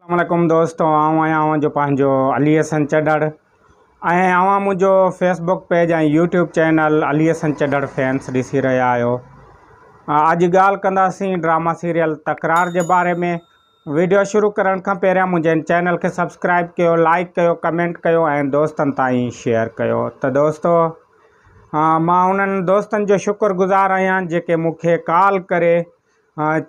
السلام عليڪم دوستو آئون آهيان اوهان جو پنهنجو علي حسن چڍڙ ۽ اوهان منهنجو Facebook page ۽ YouTube channel Ali Hassan Chadhar fans ڏسي رهيا آهيو. اڄ ڳالهه ڪنداسين ڊراما سيريل تڪرار جي باري ۾. ويڊيو شروع ڪرڻ کان پهريان منهنجي هن چينل کي سبسڪرائب ڪيو، لائيڪ ڪيو، ڪمينٽ ڪيو ۽ دوستن تائين شيئر ڪيو ته دوستو مان انهن دوستن جو شڪر گذار آهيان جيڪي مون کي ڪال ڪري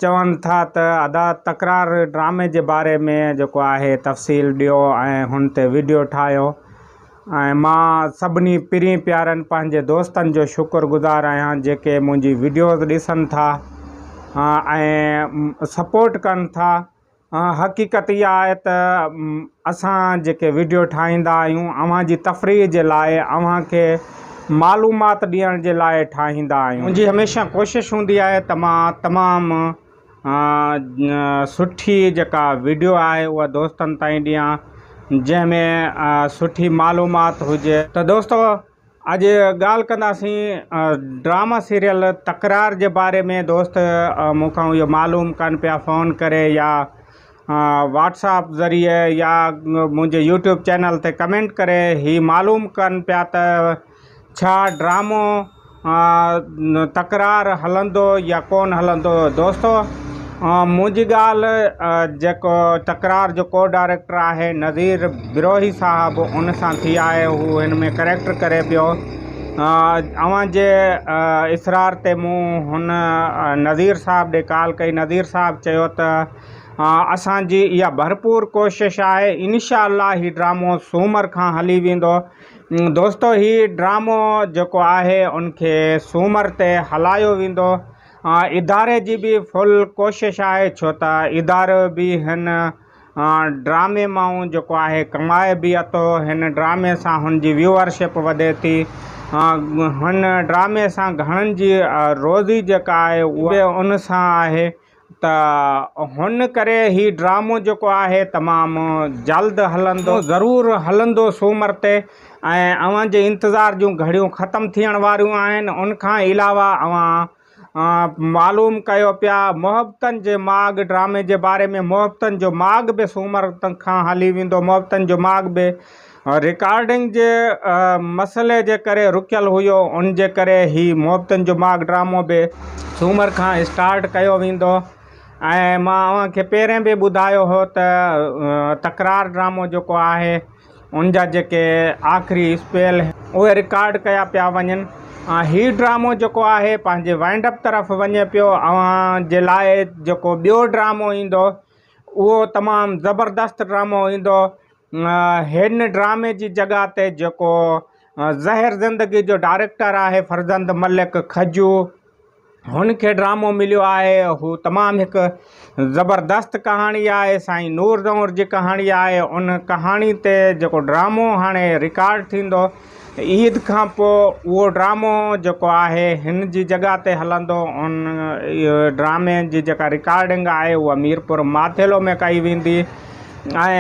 چون ٿا ته ادا تڪرار ڊرامي جي باري ۾ جيڪو آهي تفصيل ڏيو ۽ هن تي وڊيو ٺاهيو ۽ مان سڀني پرين پيارن پنهنجي دوستن جو شڪر گذار آهيان جيڪي منهنجي وڊيوز ڏسن ٿا ۽ سپورٽ ڪن ٿا حقيقت اها آهي ته اسان جيڪي وڊيو ٺاهيندا آهيون اوهان جي تفريح جي لاء اوهان کي معلومات ڏيڻ جي لاء ٺاهيندا آهيون. منهنجي هميشه ڪوشش هوندي آهي ته مان تمام سٺي جيڪا وڊيو آهي اها دوستن تائين ڏيان جنهن ۾ سٺي معلومات هجي. ته دوستو اڄ ڳالهه ڪنداسين ڊراما سيريل تڪرار جي باري ۾ دوست مون کان اهو معلوم ڪن پيا فون ڪري يا واٽساپ ذريعي يا منهنجي يوٽيوب چينل تي ڪمينٽ ڪري هي معلوم ڪن پيا ته ڇا ڊرامو تڪرار هلندو يا ڪونه هلندو دوستو منهنجي ڳالهه جيڪو تڪرار جو ڪو ڊائريڪٽر آهي نذير بروهي صاحب ان سان ٿي آهي هو هن ۾ ڪريڪٽر ڪري پيو اوهان جي اصرار تي مون هن نذير صاحب ڏي ڪال ڪئي نذير صاحب چيو ته اسان جي اها ڀرپور ڪوشش آهي انشاء الله هي ڊرامو سومر کان هلي ويندو دوستو هي ڊرامو جيڪو آهي ان کي سومر تي هلايو ويندو اداري جي به فل ڪوشش آهي ڇو ته ادارو به هن ڊرامي مان جيڪو آهي ڪمائي به اٿو هن ڊرامي سان هن جي ويوئرشپ وڌي ٿي هن ڊرامي سان گهڻن جي روزي جيڪا آهي اها ان سان آهي ته هن ڪري هي ڊرامو جيڪو آهي تمام جلد هلندو ضرور هلندو سومر تي ۽ اوهان جي انتظار جون گهڙيون ختم ٿيڻ واريون آهن ان کان علاوه اوهان معلوم ڪيو پيا محبتن جي ماڳ ڊرامي جي باري ۾ محبتن جو ماڳ به سومر کان هلي ويندو محبتن جو ماڳ به رڪارڊنگ جي مسئلي جي ڪري رڪيل هيو ان جي ڪري هي محبتن جو ماڳ ڊرامو به سومر کان اسٽارٽ ڪيو ويندو ۽ مان اوهان کي پهرين به ٻڌايو هو ته تڪرار ڊرامو جيڪو آهي ان جا جيڪي آخري اسپيل اهي رڪارڊ ڪيا پيا وڃن هي ڊرامو جيڪو آهي پنهنجي وائنڊ اپ طرف وڃي پيو اوهان جي لاء جيڪو ٻيو ڊرامو ايندو اهو تمام زبردست ڊرامو ايندو هن ڊرامي جي جڳهه تي جيڪو زهر زندگي جو ڊائريڪٽر آهي فرزند ملڪ کجو هن کي ڊرامو مليو آهي هو تمام هڪ زبردست ڪهاڻي آهي سائين نور زئور جي ڪهاڻي آهي ان ڪهاڻي تي جيڪو ڊرامو هاڻي رڪارڊ ٿيندو عيد کان پوء اهو ڊرامو جيڪو آهي هن جي جڳهه تي هلندو ان ڊرامي جي جيڪا رڪارڊنگ آهي اها ميرپور ماٿيلو ۾ ڪئي ويندي ۽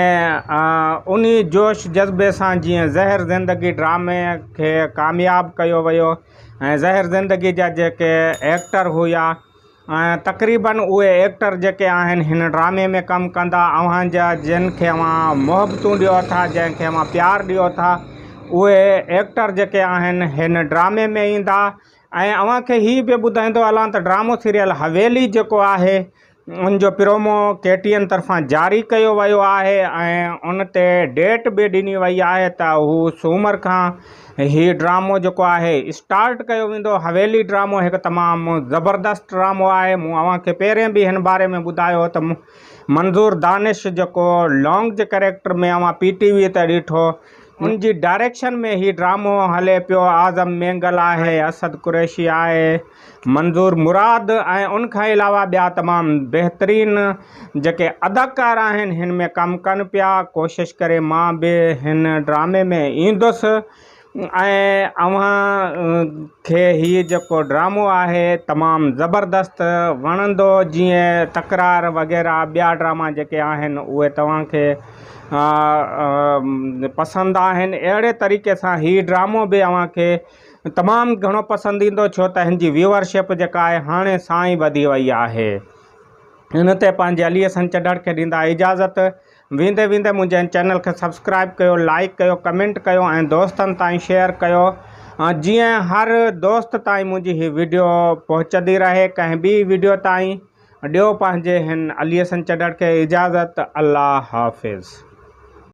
انهي جوش جذبي سان جيئن زهر زندگي ڊرامي کي ڪامياب ڪيو ويو ۽ زهر زندگي جا جيڪي ايڪٽر هيا ۽ تقريبن اهي ايڪٽر جيڪي آهن هن ڊرامي ۾ ڪم ڪندا اوهان جا جن کي اوهان محبتون ڏيو ٿا جنهن کي اوهان پيار ڏيو ٿا اهي ايڪٽر جيڪي آهن هن ڊرامي ۾ ايندا ۽ اوهان کي هي به ٻڌائيندو هلان ته ڊرامو سيريل حويلي جيڪو آهي ان جو پرومو ڪي ٽي اين طرفان جاري ڪيو ويو آهي ۽ ان تي ڊيٽ به ڏني وئي آهي ته هو سومر کان هي ڊرامو جيڪو آهي اسٽارٽ ڪيو ويندو. حويلي ڊرامو هڪ تمام زبردست ڊرامو آهي مون اوهان کي پهرين به هن باري ۾ ٻڌايو هو ته منظور دانش جيڪو لونگ جي ڪريڪٽر ۾ اوهان پي ٽي وي تي ڏٺو ان جي ڊائريڪشن ۾ هي ڊرامو هلي پيو اعظم مينگل آهي اسد قريشي آهي منظور مراد ۽ ان کان علاوه ٻيا تمام بهترين جيڪي اداڪار آهن هن ۾ ڪم ڪن پيا ڪوشش ڪري مان به هن ڊرامي ۾ ايندس ۽ اوهان کي هي جيڪو ڊرامو آهي تمام زبردست وڻندو جيئن تڪرار وغيره ٻيا ڊراما جيڪي آهن اهي توهان کي پسند آهن اهڙي طريقي سان هي ڊرامو به اوهان کي تمام گهڻو پسند ايندو ڇو ته هن جي ويوئر شپ جيڪا آهي هاڻي سان ئي وڌي وئي آهي ان تي پنهنجي علي حسن چڍڙ کي ڏيندا اجازت ويندي ويندي منهنجي هن چينل کي سبسڪرائب ڪيو لائيڪ ڪيو ڪمينٽ ڪيو ۽ دوستن تائين شيئر ڪيو جيئن هر دوست تائين منهنجي هي وڊيو پهچندي رهي ڪنهن ٻي وڊيو تائين ڏيو پنهنجي هن علي حسن چڍڙ کي اجازت الله حافظ.